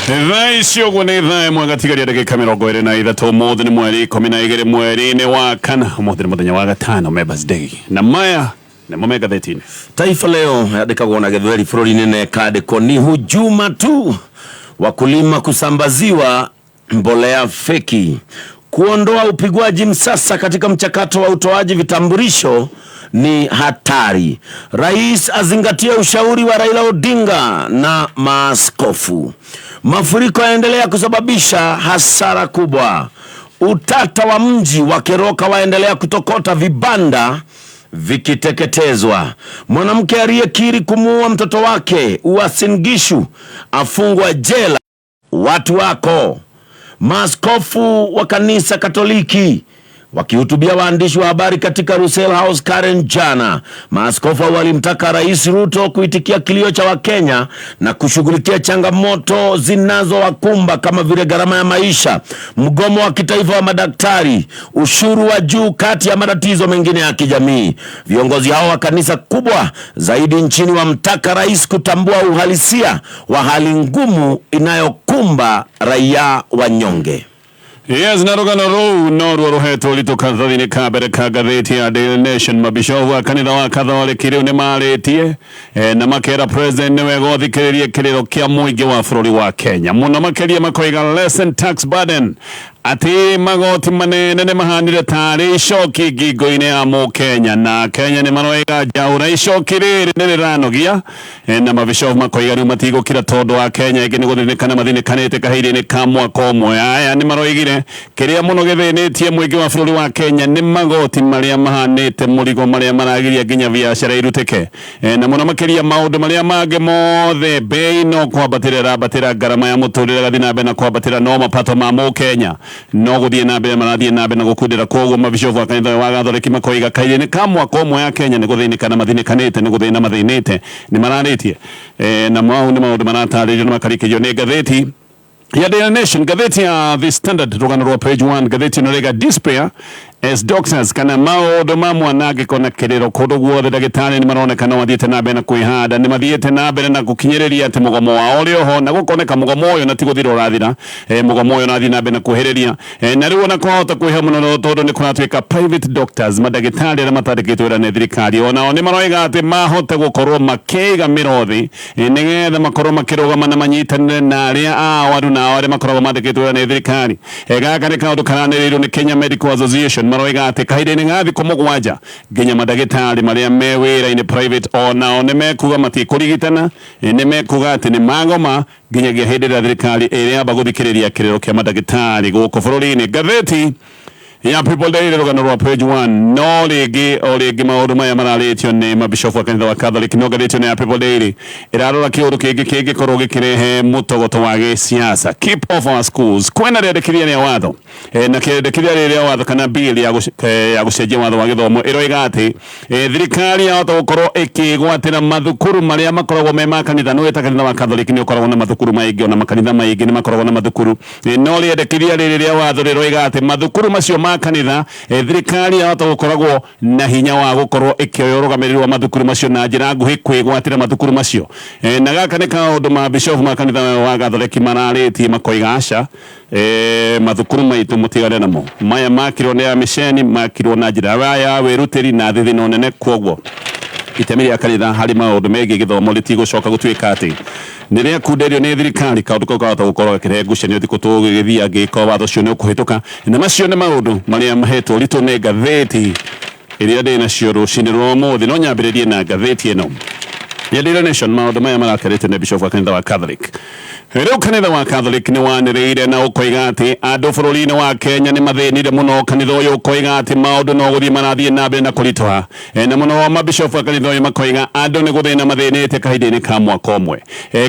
Thaa ici ũguo nĩ thaa ĩmwe gatigaria ndagĩka 23. Ũmũthĩ nĩ mweri 12 mweri-inĩ wa kana. Ũmũthĩ nĩ mũthenya wa gatano, Members Day, na maya nĩmo me ngathĩti-inĩ. Taifa Leo yandĩkagwo na Gĩthweri bũrũri-inĩ na ĩkandĩkwo ni hujuma tu wakulima kusambaziwa mbolea feki, kuondoa upigwaji msasa katika mchakato wa utoaji vitambulisho ni hatari, rais azingatie ushauri wa Raila Odinga na maaskofu, mafuriko yaendelea kusababisha hasara kubwa, utata wa mji wa Keroka waendelea kutokota vibanda vikiteketezwa. Mwanamke aliyekiri kumuua mtoto wake Uasin Gishu afungwa jela. Watu wako. Maaskofu wa kanisa Katoliki wakihutubia waandishi wa habari katika Russell House Karen jana, maaskofu hao walimtaka Rais Ruto kuitikia kilio cha Wakenya na kushughulikia changamoto zinazowakumba kama vile gharama ya maisha, mgomo wa kitaifa wa madaktari, ushuru wa juu, kati ya matatizo mengine ya kijamii. Viongozi hao wa kanisa kubwa zaidi nchini wamtaka rais kutambua uhalisia wa hali ngumu inayokumba raia wanyonge. Yes, na rũgano rũu noruo rũhetwo ũritũ karatathi-inĩ ka mbere ka ngathĩti ya Daily Nation. Mabishofu a kanitha wa Katholiki rĩu nĩ marĩtie na makera president nĩ wega ũthikĩrĩrie kĩrĩro kĩa mũingĩ wa bũrũri wa Kenya, mũno makĩria makoiga lessen tax burden, atĩ magoti manene nĩ mahanire tarĩ icoki ngingo-inĩ ya mũkenya, na Kenya nĩ maroiga njaũra icoki rĩrĩ nĩ rĩranogia. Na mabishofu makoiga rĩu matigũkira tondũ wa Kenya ĩngĩ nĩ gũthĩnĩkana mathĩnĩkanĩte kahinda-inĩ ka mwaka ũmwe. Aya nĩ maroigire kĩrĩa mũno gĩthĩnĩtie mũingĩ wa bũrũri wa Kenya nĩ magoti marĩa mahanĩte mũrigo marĩa maragiria nginya biacara irutĩke. Na mũno makĩria maũndũ marĩa mangĩ mothe, bei no kwambatĩra ĩrambatĩra, ngarama ya mũtũrĩre ĩgathiĩ na mbere na kwambatĩra, no mapato ma mũkenya no gũthiĩ na mbere marathiĩ na mbere na gũkundĩra. Koguo mabishofu a kanitha ũyũ wa Gatholiki makoiga kahinda-inĩ ka mwaka ũmwe ya Kenya nĩ gũthĩnĩkana mathĩnĩkanĩte, nĩ gũthĩna mathĩnĩte, nĩ mararĩtie. Na mau nĩ maũndũ maratarĩrio na makarĩkĩrio nĩ ngathĩti ya Daily Nation. Ngathĩti ya The Standard, rũgano rwa page 1, ngathĩti ĩno rĩga despair as doctors, kana maũndũ ma mwanangĩko na kĩrĩro kũndũ guothe. Ndagĩtarĩ nĩ maroneka no mathiĩte na mbere na kwĩhanda, nĩ mathiĩte na mbere na gũkinyĩrĩria atĩ mũgomo wao ũrĩ oho, na gũkoneka mũgomo ũyũ na ti gũthira ũrathira. Mũgomo ũyũ ũrathiĩ na mbere na kuhĩrĩria. Na rĩu ona kwahota kwĩha mũno tondũ nĩ kũratuĩka private doctors, mandagĩtarĩ arĩa matandĩkĩtwo wĩra nĩ thirikari, onao nĩ maroiga atĩ mahote gũkorwo makĩiga mĩro thĩ, nĩgetha makorwo makĩrũgama na manyitanĩre na arĩa awaru na arĩa makoragwo mandĩkĩtwo wĩra nĩ thirikari. Gaka nĩ kaũndũ karanĩrĩirwo nĩ Kenya Medical Association. Maroiga atĩ kahinda-inĩ ga thikũ 7 nginya mandagĩtarĩ marĩa me wĩra-inĩ private onao nĩ mekuga matikũrigitana, nĩ mekuga atĩ nĩ magoma nginyagia hĩndĩ ĩrĩa thirikari ĩrĩamba gũthikĩrĩria kĩrĩro kĩa mandagĩtarĩ gũkũ bũrũri-inĩ. Ngathĩti ya People Daily, rũgano rwa page 1, no rĩngĩ o rĩngĩ maũndũ maya mararĩtio nĩ mabishofu a kanitha wa Catholic, no ngathĩti ĩno ya People Daily ĩrarora kĩũndũ kĩngĩ kĩngĩkorwo gĩkĩrehe mũtogoto wa gĩsiasa, keep off our schools. Kwĩna rĩendekithia rĩa watho, na kĩendekithia rĩrĩ rĩa watho kana bill ya gũcenjia watho wa gĩthomo ĩroiga atĩ thirikari yahota gũkorwo ĩkĩgwatĩra mathukuru marĩa makoragwo me ma kanitha. Nĩ ta kanitha wa Catholic nĩ ũkoragwo na mathukuru maingĩ, ona makanitha maingĩ nĩ makoragwo na mathukuru. No rĩendekithia rĩrĩ rĩa watho rĩroiga atĩ mathukuru macio ma kanitha, thirikari yahota gũkoragwo na hinya wa gũkorwo ĩkĩoya ũrũgamĩrĩri wa mathukuru macio na njĩra nguhĩ kwĩgwatĩra mathukuru macio. Na gaka nĩ kaũndũ mabishofu ma kanitha wa Gatholeki mararĩtie, makoiga aca, mathukuru maitũ mũtigane namo, maya makirwo nĩ amĩceni, makirwo na njĩra ya wĩrutĩri na thithino nene, kwoguo itemi rĩa kanitha harĩ maũndũ megiĩ gĩthomo rĩtigũcoka gũtuĩka atĩ nĩ rĩakunderio nĩ thirikari. Kaũndũ kau kahota gũkorwo gakĩrehe ngucanio thikũ tũgĩgĩthiĩ angĩkorwo watho ũcio nĩ ũkũhĩtũka. Na macio nĩ maũndũ marĩa mahetwo ũritũ nĩ ngathĩti ĩrĩa ndĩ nacio rũcinĩ rwa ũmũthĩ. No nyambĩrĩrie na ngathĩti ĩno ya Daily Nation, maũndũ maya marakarĩtio nĩ bishop wa kanitha wa Catholic. Rĩu kanitha wa Catholic nĩ wanĩrĩire na ũkoiga atĩ andũ bũrũri-inĩ wa Kenya nĩ mathĩnire mũno. Kanitha ũyũ ũkoiga atĩ maũndũ no gũthiĩ marathiĩ na mbere na kũritũha. Na mũno mabishofu a kanitha ũyũ makoiga andũ nĩ gũthĩna mathĩnĩte kahinda-inĩ ka mwaka ũmwe.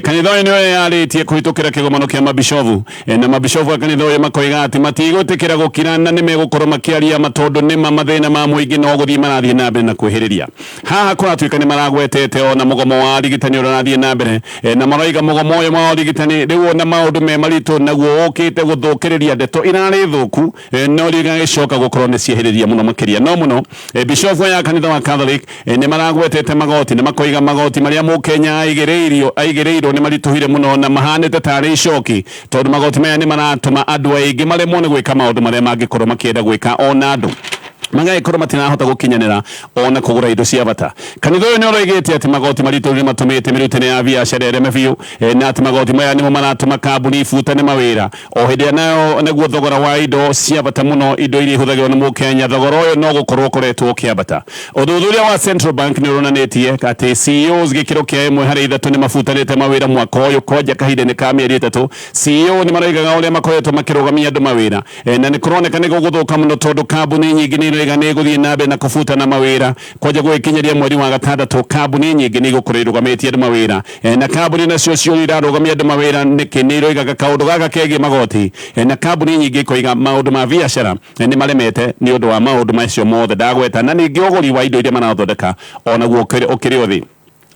Kanitha ũyũ nĩ wĩyarĩtie kũhĩtũkĩra kĩgomano kĩa mabishofu, na mabishofu a kanitha ũyũ makoiga atĩ matigwĩtĩkĩra gũkira na nĩ megũkorwo makĩaria ma, tondũ nĩma mathĩna ma mũingĩ no gũthiĩ marathiĩ na mbere na kwĩhĩrĩria. Haha kũratuĩka nĩ maragwetete ona mũgomo wa arigitani ũrĩa ũrathiĩ na mbere, na maroiga mũgomo ũyũ wa ũrigitani atĩ rĩu ona maũndũ me maritũ naguo ũkĩte gũthũkĩrĩria ndeto irarĩ thũku, no rĩu igagĩcoka gũkorwo nĩ ciehĩrĩria mũno makĩria. No mũno bishofu aya a kanitha wa Catholic nĩ maragwetete magoti na makoiga magoti marĩa mũkenya aigĩrĩirio aigĩrĩirwo nĩ maritũhire mũno na mahanĩte tarĩ icoki, tondũ magoti maya nĩ maratũma andũ aingĩ maremwo nĩ gwĩka maũndũ marĩa mangĩkorwo makĩenda gwĩka, ona andũ magagĩkorwo matirahota gũkinyanĩra ona kũgũra indo cia bata. Kanitha ũyũ nĩ ũroigĩte atĩ magoti maritũ nĩ matũmĩte mĩrutĩre ya biacara ĩreme biũ, na atĩ magoti maya nĩmo maratũma kambuni ibutane mawĩra o hĩndĩ ĩrĩa nayo naguo thogora wa indo cia bata mũno, indo iria ihũthagĩrwo nĩ mũkenya, thogora ũyũ no gũkorwo ũkoretwo ũkĩambata. Ũthuthuria wa Central Bank nĩ ũronanĩtie atĩ CEOs gĩkĩro kĩa 1 harĩ 3 nĩ mabutanĩte mawĩra mwaka ũyũ kwanja kahinda-inĩ ka mĩeri 3. CEO nĩ maroigaga ũrĩa makoretwo makĩrũgamia andũ mawĩra, na nĩ kũroneka nĩ gũgũthũka mũno, tondũ kambuni nyingĩ nĩ iroiga nĩ igũthiĩ na mbere na kũbutana mawĩra kwanja gũgĩkinyĩria mweri wa gatandatũ. Kambuni nyingĩ nĩ igũkorwo irũgamĩtie andũ mawĩra, na kambuni nacio ciũria irarũgamia andũ mawĩra nĩkĩ? Nĩ iroigaga kaũndũ gaka kegiĩ magoti, na kambuni nyingĩ ikoiga maũndũ ma biacara nĩ maremete nĩ ũndũ wa maũndũ macio mothe ndagweta, na ningĩ ũgũri wa indo iria marathondeka onaguo ũkĩrĩ o thĩ.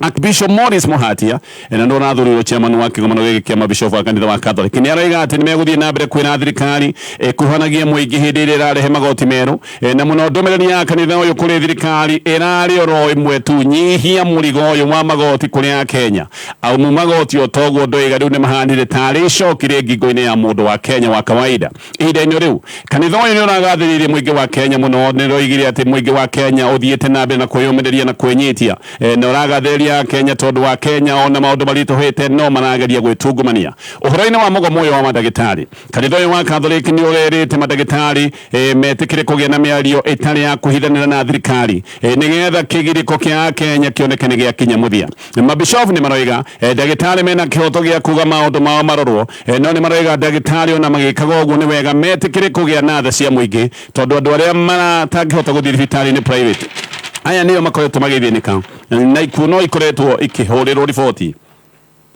Archbishop Morris Muhatia, na nĩ ũrathurirwo chairman wa kĩgomano gĩkĩ kĩa mabishofu a kanitha wa Catholic, nĩ aroiga atĩ nĩ megũthiĩ na mbere kwĩra thirikari ĩkuhanagie mũingĩ hĩndĩ ĩrĩa ĩrarehe magoti merũ, na mũno ndũmĩrĩri ya kanitha ũyũ kũrĩ thirikari ĩrarĩ oro ĩmwe tu: nyihia mũrigo ũyũ wa magoti kũrĩ Akenya, amu magoti o toguo ndoiga rĩu nĩ mahanire tarĩ icoki rĩ ngingo-inĩ ya mũndũ wa Kenya wa kawaida. Ihinda-inĩ rĩu kanitha ũyũ nĩ ũragathĩrĩirie mũingĩ wa Kenya mũno. Nĩ ũroigire atĩ mũingĩ wa Kenya ũthiĩte na mbere na kwĩyũmĩrĩria na kwĩnyitia, na ũragathĩrĩria Kenya tondũ wa Kenya ona maũndũ maritũhĩte no marageria gwĩtungumania. Ũhoro-inĩ wa mũgomo ũyũ wa mandagĩtarĩ, kanitha ũyũ wa Catholic nĩ ũrerĩte mandagĩtarĩ metĩkĩre kũgĩa na mĩario ĩtarĩ ya kũhithanĩra na thirikari, nĩgetha kĩgirĩko kĩa Akenya kĩoneke nĩ gĩakinya mũthia. Mabishofu nĩ maroiga ndagĩtarĩ mena kĩhoto gĩa kuga maũndũ mao marorwo, no nĩ maroiga ndagĩtarĩ ona magĩkaga ũguo nĩ wega metĩkĩre kũgĩa na tha cia mũingĩ, tondũ andũ arĩa maratangĩhota gũthiĩ thibitarĩ-inĩ private aya nĩo makoretwo magĩthĩnĩka, na ikuũ no ikoretwo ikĩhũrĩrwo riboti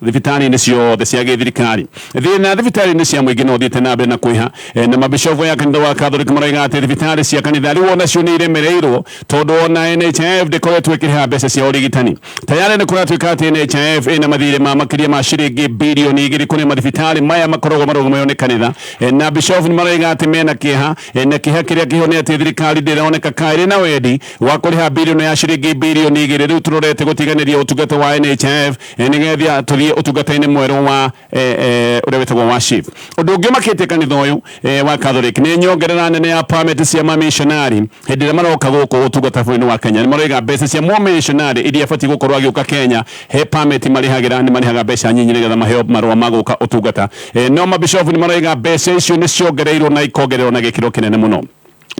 thibitarĩ-inĩ ciothe cia gĩthirikari. Thĩna thibitarĩ-inĩ cia mũingĩ no ũthiĩte na mbere na kwĩha, na mabishofu ya kanitha wa Catholic maroiga atĩ thibitarĩ cia kanitha rĩu onacio nĩ iremereirwo, tondũ ona NHIF ndĩkoretwo ĩkĩrĩha mbeca cia ũrigitani. Tayarĩ nĩ kũratuĩka atĩ NHIF ĩna mathirĩ ma makĩria ma ciringi birioni 2 kũrĩ mathibitarĩ maya makoragwo marũgamĩrĩirwo nĩ kanitha, na bishofu nĩ maroiga atĩ mena kĩeha, na kĩeha kĩrĩa kĩho nĩ atĩ thirikari ndĩroneka ka ĩrĩ na wendi wa kũrĩha birioni ya ciringi birioni 2. Rĩu tũrorete gũtiganĩria ũtungata wa NHIF, nĩgetha tũthiĩ ũtungata-inĩ mwerũ wa ũrĩa wĩtagwo wa SHIF. Ũndũ ũngĩ ũmakĩtie kanitha ũyũ wa Catholic nĩ nyongerera nene ya permit cia mamishonari hĩndĩ ĩrĩa maroka gũkũ ũtungata bũrũri-inĩ wa Kenya. Nĩ maroiga mbeca cia mũmishonari iria abatiĩ gũkorwo agĩũka Kenya, he permit marĩhagĩra, nĩ marĩhaga mbeca nyinyi nĩgetha maheo marũa ma gũka ũtungata, no mabishofu nĩ maroiga mbeca icio nĩ ciongereirwo na ikongererwo na gĩkĩro kĩnene mũno.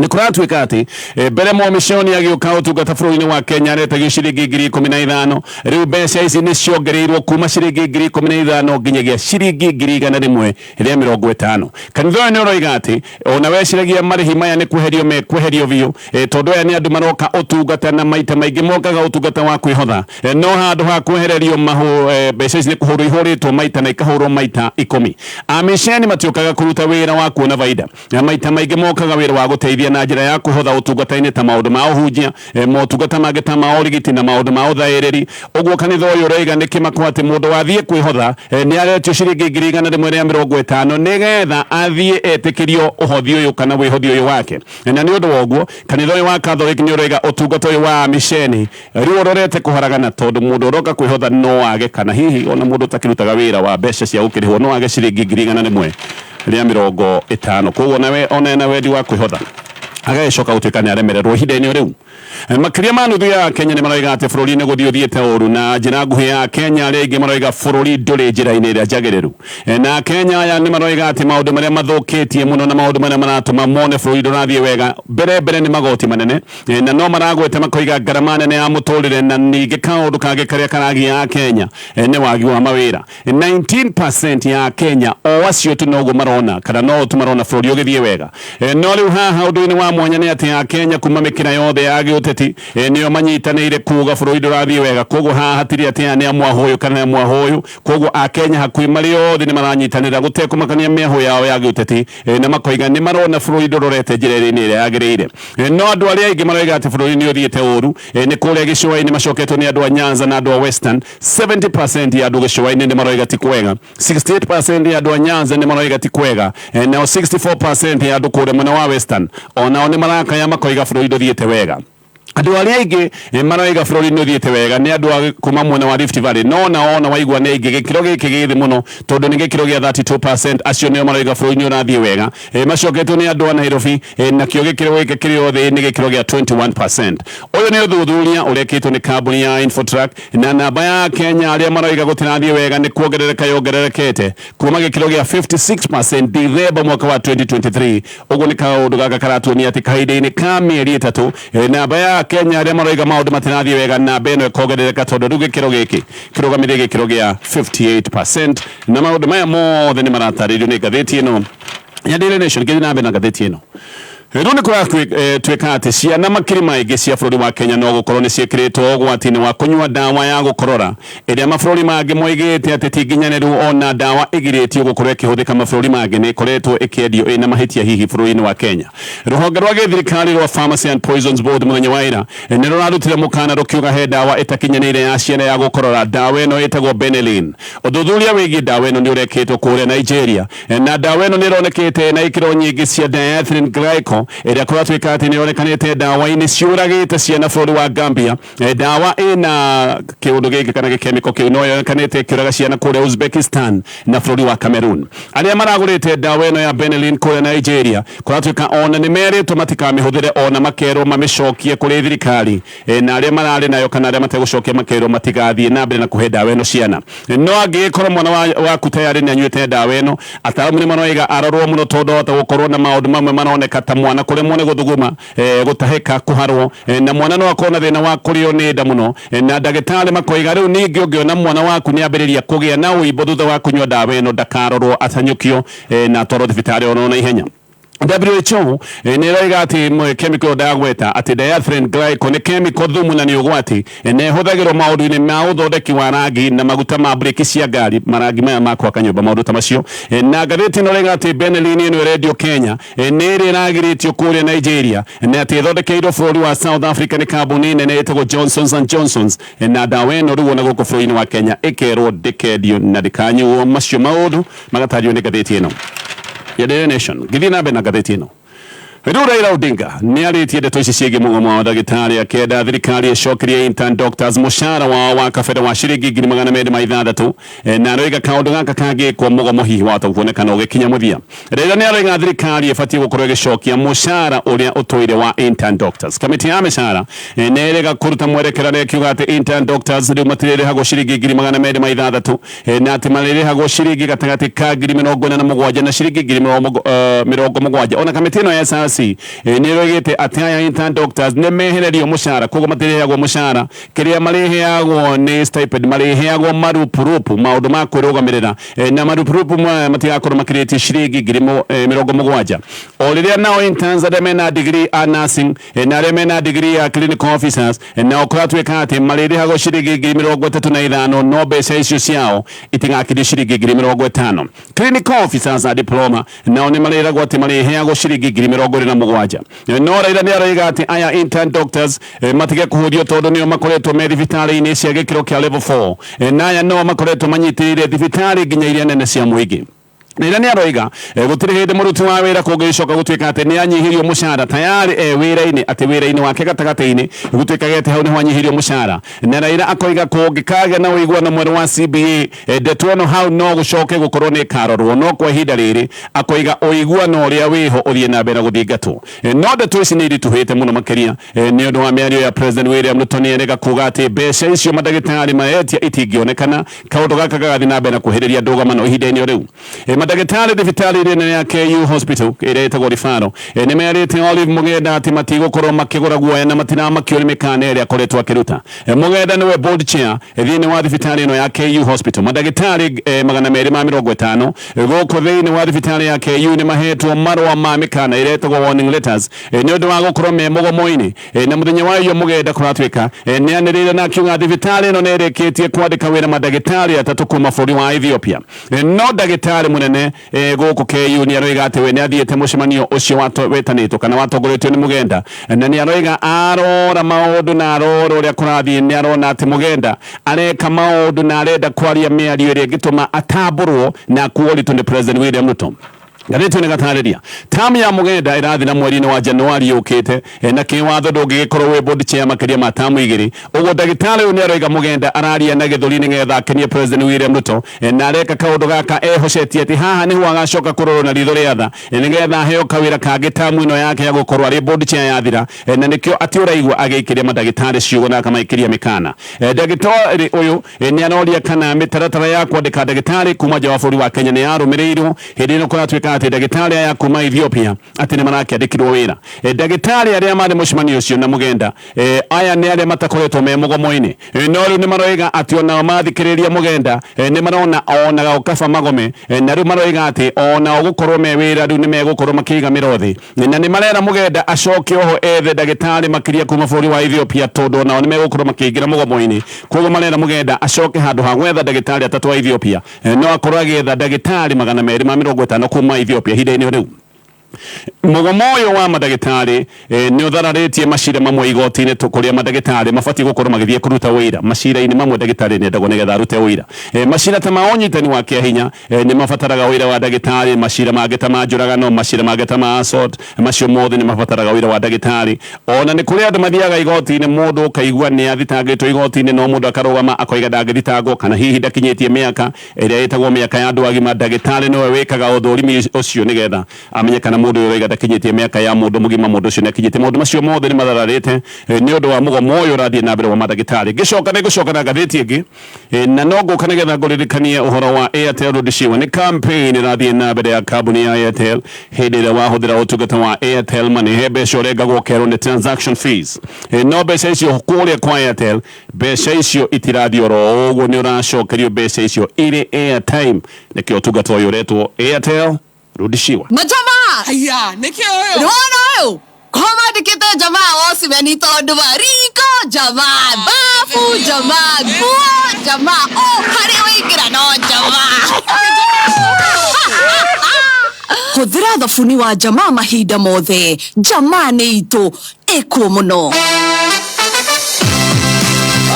Nĩ kũratuĩka atĩ mbere mũmishoni agĩũka ũtungata bũrũri-inĩ wa Kenya aretagio ciringi 15,000. Rĩu mbeca ici nĩ ciongereirwo kuma ciringi 15,000 nginyagia ciringi 150,000. Kanitha ũyũ nĩ ũroiga atĩ ona weciragia marĩhi maya nĩ kweherio mekweherio biũ, tondũ aya nĩ andũ maroka ũtungata na maita maingĩ mokaga ũtungata wa kwĩhotha, no handũ ha kwehererio mahũ mbeca ici nĩ kũhũrwo ihũrĩtwo maita na ikahũrwo maita 10. Amisheni matiũkaga kũruta wĩra wa kuona baida, na maita maingĩ mokaga wĩra wa gũteithia na njĩra ya kwĩhotha ũtungata-inĩ ta maũndũ ma ũhunjia, motungata mangĩ ta ma ũrigiti na maũndũ ma ũthaĩrĩri. Ũguo kanitha ũyũ ũroiga nĩ kĩmako atĩ mũndũ wathiĩ kwĩhotha nĩ aretio ciringi 150,000 nĩgetha athiĩ etĩkĩrio ũhothi ũyũ kana wĩhothi ũyũ wake. Na nĩ ũndũ wa ũguo kanitha ũyũ wa Catholic nĩ ũroiga ũtungata ũyũ wa misheni rĩu ũrorete kũharagana, tondũ mũndũ ũroka kwĩhotha no age, kana hihi ona mũndũ ũtakĩrutaga wĩra wa mbeca cia gũkĩrĩhwo no age ciringi 150,000. Koguo nawe ona ena wendi wa kwĩhotha agagĩcoka gũtuĩka nĩ aremererwo. Ihinda-inĩ rĩu makĩria ma nuthu ya Kenya nĩ maroiga atĩ bũrũri nĩ gũthiĩ ũthiĩte ũru na njĩra nguhĩ ya Kenya. Arĩa aingĩ maroiga bũrũri ndũrĩ njĩra-inĩ ĩrĩa njagĩrĩru, na Kenya aya nĩ maroiga atĩ maũndũ marĩa mathũkĩtie mũno na maũndũ marĩa maratũma mone bũrũri ndũrathiĩ wega mbere mbere nĩ magoti manene, na no maragwete makoiga ngarama nene ya mũtũrĩre, na ningĩ kaũndũ kangĩ karĩa karagia Kenya nĩ wagi wa mawĩra. 19% ya Kenya o acio tu noguo marona kana no tu marona bũrũri ũgĩthiĩ wega. No rĩu haha ũndũ-inĩ wa Mwanya nĩ atĩ Akenya kuma mĩkĩra yothe ya gĩũteti nĩo manyitanĩire kuga bũrũri ndũrathiĩ wega. Koguo haha hatirĩ atĩ aya nĩ a mwahũ ũyũ kana nĩ a mwahũ ũyũ. Koguo Akenya hakuhĩ marĩ othe nĩ maranyitanĩra gũtekũmakania mĩahũ yao ya gĩũteti, na makoiga nĩ marona bũrũri ndũrorete njĩra ĩrĩa ĩrĩa yagĩrĩire. No andũ arĩa aingĩ maroiga atĩ bũrũri nĩ ũthiĩte ũru nĩ kũrĩa gĩcũa-inĩ, macoketwo nĩ andũ a Nyanza na andũ a Western. 70% ya andũ gĩcũa-inĩ nĩ maroiga ti kwega, 68% ya andũ a Nyanza nĩ maroiga ti kwega, nao 64% ya andũ kũrĩa mwena wa Western onao nĩ marakaya makoiga bũrũri ndũthiĩte wega. Andũ arĩa aingĩ maroiga bũrũri nĩ ũthiĩte wega nĩ andũ a kuma mwena wa Rift Valley, no nao ona waigua nĩ aingĩ, gĩkĩro gĩkĩ gĩ thĩ mũno tondũ nĩ gĩkĩro gĩa 32%. Acio nĩo maroiga bũrũri nĩ ũrathiĩ wega, macoketwo nĩ andũ a Nairobi, nakĩo gĩkĩro gĩkĩ kĩrĩ o thĩ nĩ gĩkĩro gĩa 21%. Ũyũ nĩ ũthuthuria ũrekĩtwo nĩ kambuni ya Infotrack, na namba ya Kenya arĩa maroiga gũtirathiĩ wega nĩ kuongerereka yongererekete kuma gĩkĩro gĩa 56% Dithemba mwaka wa 2023. Ũguo nĩ kaũndũ gaka karatuonia atĩ kahinda-inĩ ka mĩeri 3, namba ya Kenya arĩa maroiga maũndũ matirathiĩ wega, namba ĩno ĩkongerereka tondũ rĩu gĩkĩro gĩkĩ kĩrũgamĩrĩire gĩkĩro gĩa 58%. Na maũndũ maya mothe nĩ maratarĩrio nĩ ngathĩti ĩno ya Daily Nation. Ngĩthiĩ na mbere na ngathĩti ĩno, rĩu nĩ kũratuĩka atĩ ciana makiri maingĩ cia bũrũri wa Kenya no gũkorwo nĩ ciĩkĩrĩtwo ũgwati-inĩ wa kũnyua ndawa ya gũkorora ĩrĩa mabũrũri mangĩ moigĩte atĩ ti nginyanĩru. Ona ndawa ĩgirĩtio gũkorwo ĩkĩhũthĩka mabũrũri mangĩ, nĩ ĩkoretwo ĩkĩendio ĩna mahĩtia hihi bũrũri-inĩ wa Kenya. Rũhonge rwa gĩthirikari rwa Pharmacy and Poisons Board mũthenya wa ira nĩ rũrarutire mũkana rũkiuga he ndawa ĩtakinyanĩire ya ciana ya gũkorora. Ndawa ĩno ĩtagwo Benylin. Ũthuthuria wĩgiĩ ndawa ĩno nĩ ũrekĩtwo kũrĩa Nigeria, na ndawa ĩno nĩ ĩronekete na ikĩro nyingĩ cia diethylene glycol ĩrĩa kũratuĩka atĩ nĩ ĩronekanĩte ndawa-inĩ ciũragĩte ciana bũrũri wa Gambia. Ndawa ĩna kĩũndũ gĩkĩ kana gĩkemiko kĩu no yonekanĩte ĩkĩũraga ciana kũrĩa Uzbekistan na bũrũri wa Cameroon. Arĩa maragũrĩte ndawa ĩno ya Benylin kũrĩa Nigeria kũratuĩka ona nĩ merĩtwo matikamĩhũthĩre, ona makerwo mamĩcokie kũrĩ thirikari, na arĩa mararĩ nayo kana arĩa mategũcokia makerwo matigathiĩ na mbere na kũhe ndawa ĩno ciana. No angĩgĩkorwo mwana waku tayarĩ nĩ anyuĩte ndawa ĩno, ataaramu nĩ maroiga arorwo mũno tondũ ahota gũkorwo na maũndũ mamwe maroneka ta mwana kũremwo nĩ gũthuguma, gũtahĩka, kũharwo, na mwana no akorwo na thĩna wa kũrĩo nĩ nda mũno. Na ndagĩtarĩ makoiga rĩu ningĩ ũngĩona mwana waku nĩ ambĩrĩria kũgĩa na ũimbo thutha wa kũnyua ndawa ĩno, ndakarorwo, atanyũkio na atwarwo thibitarĩ oro na ihenya. WHO nĩ ĩroiga atĩ chemical ndagweta atĩ diethylene glycol nĩ chemical thumu na nĩ ũgwati, na ĩhũthagĩrwo maũndũ-inĩ ma ũthondeki wa rangi na maguta ma breki cia ngari, marangi maya ma gwaka nyũmba, maũndũ ta macio. Na ngathĩti ĩno ĩroiga atĩ Benylin ĩno ĩrendio Kenya nĩ ĩrĩa ĩragirĩtio kũrĩa Nigeria, na atĩ ĩthondekeirwo bũrũri wa South Africa nĩ kambuni nene ĩtagwo Johnsons and Johnsons, na ndawa ĩno rĩu ona gũkũ bũrũri-inĩ wa Kenya ĩkerwo ndĩkendio na ndĩkanyuo. Macio maũndũ magatarĩrio nĩ ngathĩti ĩno ya Daily Nation. Ngĩthiĩ na mbere na ngathĩti ĩno, rĩu Raila Odinga nĩ arĩtie ndeto ici ciĩgiĩ mũgomo wa ndagĩtarĩ, akĩenda thirikari ĩcokerie intern doctors mũcara wao wa kabere wa ciringi 206,000, na aroiga kaũndũ gaka kangĩkwo mũgomo hihi wahota kuonekana ũgĩkinya mũthia. Raila nĩ aroiga thirikari ĩbatiĩ gũkorwo ĩgĩcokia mũcara ũrĩa ũtũire wa intern doctors. Kamĩtĩ ya mĩcara nĩ ĩrega kũruta mwerekera na ĩkiuga atĩ intern doctors rĩu matirĩrĩhagwo ciringi 206,000, na atĩ marĩrĩhagwo ciringi gatagatĩ ka 47,000 na ciringi 70,000. Ona kamĩtĩ ĩno ya SRC nĩ ĩroigĩte atĩ aya intern doctors nĩ mehererio mũcara, koguo matirĩheagwo mũcara. Kĩrĩa marĩheagwo nĩ stipend, marĩheagwo marupurupu, maũndũ ma kwĩrũgamĩrĩra, na marupurupu maya matigakorwo makĩrĩtie ciringi 70,000. O rĩrĩa nao interns arĩa mena degree a nursing na arĩa mena degree ya clinical officers, nao kũratuĩka atĩ marĩrĩhagwo ciringi 35,000, no mbeca icio ciao itigakĩrie ciringi 50,000. Clinical officers a diploma nao nĩ marĩragwo atĩ marĩheagwo ciringi 27,000. No Raila nĩ aroiga atĩ aya intern doctors matige kũhũthio tondũ nĩo makoretwo me thibitarĩ-inĩ cia gĩkĩro kĩa level 4, na aya no makoretwo manyitĩrĩire thibitarĩ nginya iria nene cia mũingĩ. Raila nĩ aroiga gũtirĩ hĩndĩ mũruti wa wĩra kũngĩcoka gũtuĩka atĩ nĩ anyihĩrio mũcara tayarĩ e wĩra-inĩ, atĩ wĩra-inĩ wake gatagatĩ-inĩ gũtuĩkage atĩ hau nĩho anyihĩrio mũcara. Na Raila akoiga kũngĩkagĩa na ũiguano mwerũ wa CBA, ndeto ĩno hau no gũcoke gũkorwo nĩ ĩkarorwo, no kwa ihinda rĩrĩ akoiga ũiguano ũrĩa wĩho ũthiĩ na mbere na gũthingatwo. No ndeto ici nĩ iritũhĩte mũno makĩria nĩ ũndũ wa mĩario ya President William Ruto. Nĩ erĩga kuga atĩ mbeca icio mandagĩtarĩ maretia itingĩonekana, kaũndũ gaka gagathiĩ na mbere na kuhĩrĩria ndũgamano ihinda-inĩ o rĩu. Mandagĩtarĩ thibitarĩ-inĩ nene ya KU Hospital ĩrĩa ĩtagwo Rifaro nĩ merĩte Olive Mugenda atĩ matigũkorwo makĩgũra guoya na matiramakio nĩ mĩkana ĩrĩa akoretwo akĩruta. Mugenda nĩwe board chair thĩinĩ wa thibitarĩ ĩno ya KU Hospital. Mandagĩtarĩ 250 gũkũ thĩinĩ wa thibitarĩ ya KU nĩ mahetwo marũa ma mĩkana ĩrĩa ĩtagwo warning letters nĩ ũndũ wa gũkorwo me mũgomo-inĩ. Na mũthenya wa iyo Mugenda kũratuĩka nĩ anĩrĩire na akiuga thibitarĩ ĩno nĩ ĩrĩkĩtie kwandĩka wĩra mandagĩtarĩ atatũ kuma bũrũri wa Ethiopia. No ndagĩtarĩ mũnene gũkũ KU nĩ aroiga atĩ we nĩ athiĩte mũcemanio ũcio wetanĩtwo kana watongoretio nĩ Mugenda, na nĩ aroiga arora maũndũ na arora ũrĩa kũrathiĩ nĩ arona atĩ Mugenda areka maũndũ na arenda kwaria mĩario ĩrĩa ĩngĩtũma atambũrwo na akuo ũritũ nĩ President William Ruto. Ngathĩti ĩno ĩgatarĩria tamu ya Mugenda ĩrathira mweri-inĩ wa Januari yũkĩte, na kĩwatho ndũngĩgĩkorwo wĩ board chair makĩria ma tamu igĩrĩ. Ũguo ndagĩtarĩ ũyũ nĩ aroiga Mugenda araria na gĩthũri nĩgetha akenie President William Ruto, na areka kaũndũ gaka ehocetie atĩ haha nĩho agacoka kũrorwo na ritho rĩa tha, nĩgetha aheo kawĩra kangĩ tamu ĩno yake ya gũkorwo arĩ board chair yathira, na nĩkĩo atĩ ũraigua agĩikĩria mandagĩtarĩ ciugo na akamaikĩria mĩkana. Ndagĩtarĩ ũyũ nĩ aroria kana mĩtaratara ya kwandĩka ndagĩtarĩ kuma nja wa bũrũri wa Kenya nĩ yarũmĩrĩirwo hĩndĩ ĩno kũratuĩka atĩ ndagĩtarĩ aya kuma Ethiopia atĩ nĩ marakĩandĩkirwo wĩra. Ndagĩtarĩ arĩa marĩ mũcemanio ũcio na Mugenda, aya nĩ arĩa matakoretwo me mũgomo-inĩ, no rĩu nĩ maroiga atĩ onao mathikĩrĩria Mugenda nĩ marona onaga kaba magome, na rĩu maroiga atĩ onao gũkorwo me wĩra rĩu nĩ megũkorwo makĩiga mĩro thĩ, na nĩ marera Mugenda acoke oho ethe ndagĩtarĩ makĩria kuma bũrũri wa Ethiopia tondũ onao nĩ megũkorwo makĩingĩra mũgomo-inĩ. Koguo marera Mugenda acoke handũ ha gwetha ndagĩtarĩ atatũ a Ethiopia, no akorwo agĩetha ndagĩtarĩ 250 kuma Ethiopia ihinda-inĩ rĩu. Mũgomo ũyũ wa mandagĩtarĩ nĩ ũthararĩtie macira mamwe igoti-inĩ kũrĩa mandagĩtarĩ mabatiĩ gũkorwo magĩthiĩ kũruta ũira. Macira-inĩ mamwe ndagĩtarĩ nĩ endagwo nĩgetha arute ũira. Macira ta ma ũnyitani wa kĩahinya nĩ mabataraga ũira wa ndagĩtarĩ. Macira mangĩ ta ma njũragano, macira mangĩ ta ma assault, macio mothe nĩ mabataraga ũira wa ndagĩtarĩ. Ona nĩ kũrĩ andũ mathiaga igoti-inĩ mũndũ ũkaigua nĩ athitangĩtwo igoti-inĩ no mũndũ akarũgama akoiga ndangĩthitangwo kana hihi ndakinyĩtie mĩaka ĩrĩa ĩtagwo mĩaka ya andũ agima. Ndagĩtarĩ nĩwe wĩkaga ũthũrimi ũcio nĩgetha amenye kana mũndũ ũyũ ũroiga ndakinyĩtie mĩaka ya mũndũ mũgima, mũndũ ũcio nĩ akinyĩtie. Maũndũ macio mothe nĩ mathararĩte nĩ ũndũ wa mũgomo ũyũ ũrathiĩ na mbere wa mandagĩtarĩ. Ngĩcoka nĩ ngũcoka na ngathĩti ĩngĩ, na no ngũka nĩgetha ngũririkanie ũhoro wa Airtel Rudishiwa. Nĩ campaign ĩrathiĩ na mbere ya kambuni ya Airtel. Hĩndĩ ĩrĩa wahũthĩra ũtungata wa Airtel Money, he mbeca ũrengagwo ũkerwo nĩ transaction fees, no mbeca icio kũrĩa kwa Airtel, mbeca icio itirathiĩ oro ũguo, nĩ ũracokerio mbeca icio irĩ airtime. Nĩkĩo ũtungata ũyũ ũretwo Airtel Rudishiwa. Majamaa! Haya, nĩkĩ ũyũ? Nĩwona ũyũ? Ko mandĩkĩte jamaa Osimhen tondũ wa riko jamaa, bafu jamaa, nguo jamaa, o harĩa waingĩra no jamaa. Hũthĩra thabuni wa jamaa mahinda mothe. Jamaa nĩ itũ ĩkuo mũno.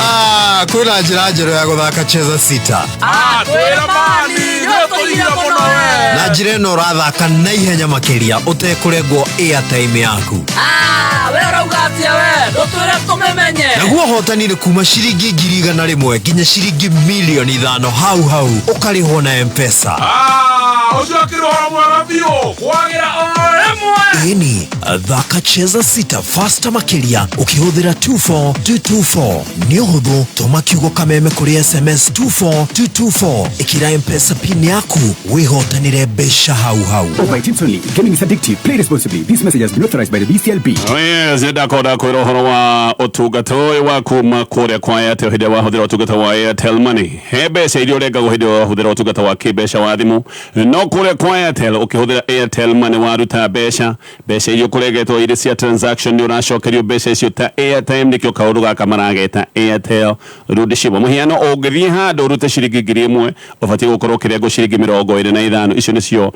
Ah, kwĩna njĩra njerũ ya gũthaka Cheza Sita. Ah, twĩra mani, nĩũtũire mũno we. Na njĩra ĩno ũrathaka na ihenya makĩria ũtekũrengwo airtime yaku. Ah, we ũrauga atĩa we? Ndũtwĩre tũmĩmenye. Naguo ũhotani nĩ kuma ciringi 100,000 nginya ciringi 5,000,000 hau hau ũkarĩhwo na M-Pesa. Ah, ũcio akĩrĩ ũhoro mwega biũ. Kwagĩra o rĩmwe. Ĩni, thaka Cheza Sita faster makĩria ũkĩhũthĩra 24224. Nĩ ũhũthũ, tũma kiugo kameme kũrĩ SMS 24224, ĩkĩra M-Pesa pin yaku wĩhotanĩre mbeca hau hau. Over 18 only. Gaming is addictive. Play responsibly. This message has been authorized by the BCLB. Oh yes, nĩ ndakorwo kwĩra ũhoro wa ũtungata ũyũ wa kuma kũrĩa kwa Airtel hĩndĩ ĩrĩa wahũthĩra ũtungata wa Airtel Money. He mbeca iria ũrengagwo hĩndĩ ĩrĩa wahũthĩra ũtungata wa kĩmbeca wa thimũ, no kũrĩa kwa Airtel ũkĩhũthĩra Airtel Money waruta mbeca, mbeca iria ũkũrengetwo irĩ cia transaction nĩ ũracokerio mbeca icio ta airtime. Nĩkĩo kaũndũ gaka marageta Airtel Rudishiwa. Mũhiano, ũngĩthiĩ handũ ũrute ciringi 1,000, ũbatiĩ gũkorwo ũkĩrengwo ciringi 25. Icio nĩcio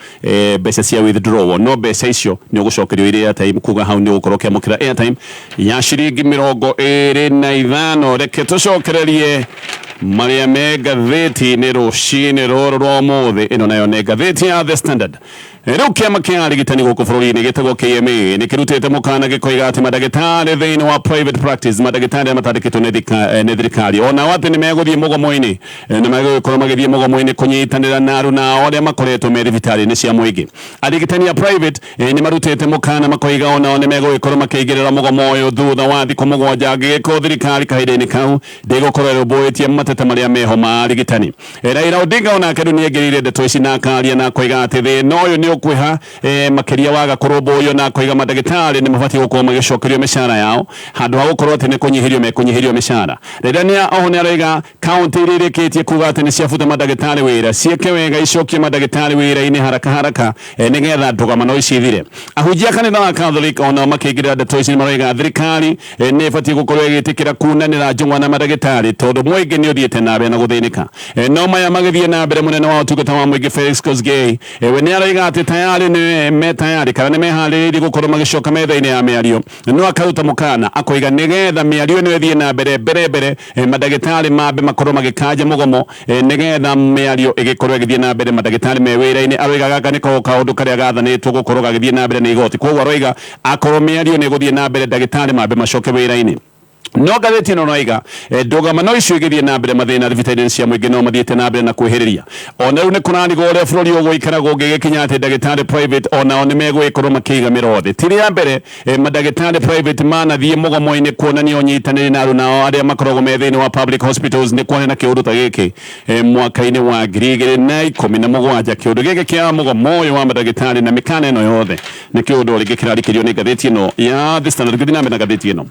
mbeca cia withdrawal, no mbeca icio nĩ ũgũcokerio irĩ airtime, kuga hau nĩ ũgũkorwo ũkĩamũkĩra airtime ya ciringi 25. Reke tũcokererie marĩa me ngathĩti-inĩ rũcinĩ rũrũ rwa ũmũthĩ. Ĩno nayo nĩ ngathĩti ya The Standard. Rĩu kĩama kĩa arigitani gũkũ bũrũri-inĩ gĩtagwo KMA nĩ kĩrutĩte mũkana gĩkoiga atĩ mandagĩtarĩ thĩinĩ wa private practice, mandagĩtarĩ arĩa matandĩkĩtwo nĩ thirikari, onao atĩ nĩ megũthiĩ mũgomo-inĩ, nĩ megũgĩkorwo magĩthiĩ mũgomo-inĩ kũnyitanĩra na aruna ao arĩa makoretwo me thibitarĩ-inĩ cia mũingĩ. Arigitani a private nĩ marutĩte mũkana makoiga onao nĩ megũgĩkorwo makĩingĩrĩra mũgomo ũyũ thutha wa thikũ 7 angĩgĩkorwo thirikari kahinda-inĩ kau ndĩgũkorwo ĩrũmbũĩtie. Mateta marĩa meho ma arigitani. Raila Odinga onake rĩu nĩaingĩrĩire ndeto ici na akaria na akoiga atĩ thĩna ũyũ nĩ ũkwĩha makĩria waga kũrũmbũiyo, na akoiga mandagĩtarĩ nĩ mabatiĩ gũkorwo magĩcokerio mĩcara yao handũ ha gũkorwo atĩ nĩ kũnyihĩrio mekũnyihĩrio mĩcara. Raila nĩ oho nĩ araiga kaunti iria irĩkĩtie kuga atĩ nĩ ciabuta mandagĩtarĩ wĩra ciĩke wega icokie mandagĩtarĩ wĩra-inĩ haraka haraka, nĩgetha ndũgamano ici ithire. Ahunjia kanitha wa Catholic onao makĩingĩrĩra ndeto ici nĩ maraiga thirikari nĩ ĩbatiĩ gũkorwo ĩgĩtĩkĩra kunanĩra njũng'wa na mandagĩtarĩ tondũ mũingĩ nĩ ũthiĩte na mbere na gũthĩnĩka. No maya magĩthiĩ na mbere, mũnene wa ũtungata wa mũingĩ Felix Kosgei we nĩ araiga atĩ tayarĩ nĩ me tayarĩ kana nĩ meharĩrĩirie gũkorwo magĩcoka metha-inĩ ya mĩario, no akaruta mũkana akoiga nĩgetha mĩario ĩno ĩthiĩ na mbere mbere mbere, mandagĩtarĩ mambe makorwo magĩkanja mũgomo, nĩgetha mĩario ĩgĩkorwo ĩgĩthiĩ na mbere mandagĩtarĩ me wĩra-inĩ. Aroiga gaka nĩko kaũndũ karĩa gathanĩtwo gũkorwo gagĩthiĩ na mbere nĩ igoti, koguo aroiga akorwo mĩario nĩ ĩgũthiĩ na mbere, ndagĩtarĩ mambe macoke wĩra-inĩ. No ngathĩti ĩno raiga ndũgamano icio igĩthiĩ na mbere, mathĩna thibitarĩ-inĩ cia mũingĩ no mathiĩte na mbere na kwĩhĩrĩria. Ona rĩu nĩ kũrarigwo ũrĩa bũrũri ũgũikara kũngĩgĩkinya atĩ ndagĩtarĩ private onao nĩ megũgĩkorwo makĩiga mĩro thĩ. Ti rĩa mbere mandagĩtarĩ private manathiĩ mũgomo-inĩ kuonania ũnyitanĩri na arunao arĩa makoragwo me thĩinĩ wa public hospitals. Nĩ kuonana kĩũndũ ta gĩkĩ mwaka-inĩ wa 2017. Kĩũndũ gĩkĩ kĩa mũgomo ũyũ wa mandagĩtarĩ na mĩkana ĩno yothe nĩ kĩũndũ rĩngĩ kĩrarikĩrio nĩ ngathĩti ĩno ya The Standard. Gũthiĩ na mbere na ngathĩti ĩno.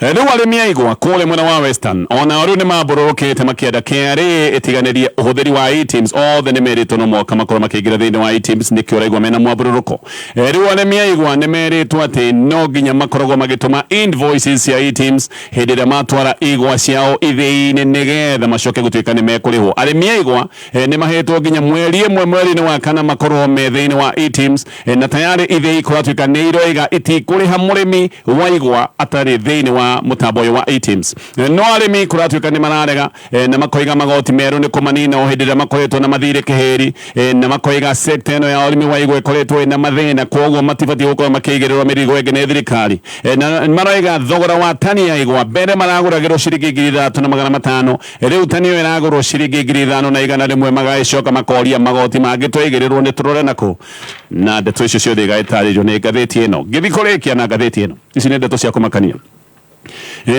Rĩu arĩmi a igwa kũrĩa mwena wa Western ona rĩu nĩ mambũrũrũkĩte makĩenda KRA ĩtiganĩrie ũhũthĩri wa eTIMS. Othe nĩ merĩtwo no mwaka makorwo makĩingĩra thĩinĩ wa eTIMS, nĩkĩo ũraigua mena mwambũrũrũko. Rĩu arĩmi a igwa nĩ merĩtwo atĩ no nginya makoragwo magĩtũma invoices cia eTIMS hĩndĩ ĩrĩa matwara igwa ciao ithĩi-inĩ nĩgetha macoke gũtuĩka nĩ mekũrĩhwo. Arĩmi a igwa nĩ mahetwo nginya mweri ĩmwe mweri-inĩ wa kana makorwo me thĩinĩ wa eTIMS, na tayarĩ ithĩi kũratuĩka nĩ iroiga itikũrĩha mũrĩmi wa igwa atarĩ thĩinĩ wa mũtambo ũyũ wa eTIMS. No arĩmi kũratuĩka nĩ mararega, na makoiga magoti merũ nĩ kũmanina o hĩndĩ ĩrĩa makoretwo na mathirĩ kĩhĩri, na makoiga sekta ĩno ya ũrĩmi wa igwa ĩkoretwo ĩna mathĩna, koguo matibatiĩ gũkorwo makĩigĩrĩrwo mĩrigo ĩngĩ nĩ thirikari. Na maroiga thogora wa tani ya igwa mbere maragũragĩrwo ciringi 3500, rĩu tani ĩyo ĩragũrwo ciringi 5100. Magagĩcoka makoria magoti mangĩ twaigĩrĩrwo nĩ tũrore nakũ, na ndeto icio ciothe igagĩtarĩrio nĩ ngathĩti ĩno. Ngĩthiĩ kũrĩkia na ngathĩti ĩno, ici nĩ ndeto cia kũmakania.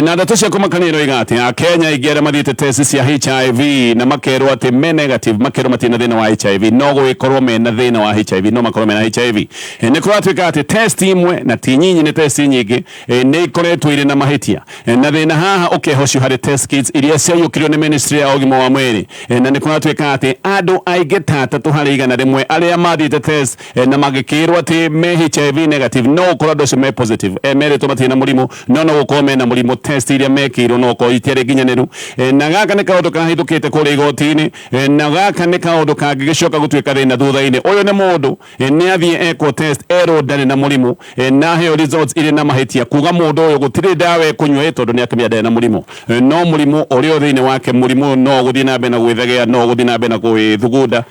Na ndeto cia kũmakania iroiga atĩ Akenya aingĩ arĩa mathiĩte test cia HIV na makerwo atĩ me negative, makerwo matirĩ na thĩna wa HIV, no gũgĩkorwo mena thĩna wa HIV, no makorwo mena HIV. Nĩ kũratuĩka atĩ test imwe, na ti nyinyi, nĩ test nyingĩ, nĩ ikoretwo irĩ na mahĩtia. Na thĩna haha ũkehocio harĩ test kits iria ciaiyũkirio nĩ ministry ya ũgima wa mwĩrĩ. Na nĩ kũratuĩka atĩ andũ aingĩ ta 3 harĩ 100 arĩa mathiĩte test na magĩkĩrwo atĩ me HIV negative, no gũkorwo andũ acio me positive. Merĩtwo matirĩ na mũrimũ, no gũkorwo mena mũrimũ. Test iria mekĩirwo no gũkorwo itiarĩ nginyanĩru. Na gaka nĩ kaũndũ kahithũkĩte kũrĩa igoti-inĩ, na gaka nĩ kaũndũ kangĩgĩcoka gũtuĩka thĩna thutha-inĩ. Ũyũ nĩ mũndũ nĩ athiĩ ekwo test, erwo ndarĩ na mũrimũ, na aheo results irĩ na mahĩtia, kuga mũndũ ũyũ gũtirĩ ndawa ekũnyua tondũ nĩ akĩmenya ndarĩ na mũrimũ. No mũrimũ ũrĩa ũrĩ thĩinĩ wake, mũrimũ ũyũ no ũgũthiĩ na mbere na gwĩthegea, no ũgũthiĩ na mbere na gwĩthugunda.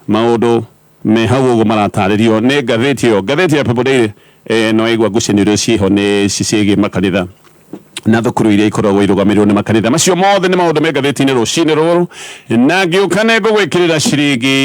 Maũndũ me hau ũguo maratarĩrio nĩ ngathĩti ĩyo, ngathĩti ya People Daily. No aigua ngucanio iria ciĩho nĩ ciĩgiĩ makanitha na thukuru iria ikoragwo irũgamĩrĩirwo nĩ makanitha. Macio mothe nĩ maũndũ me ngathĩti-inĩ rũcinĩ rũrũ, na ngĩũka nĩ ngũgwĩkĩrĩra ciringi.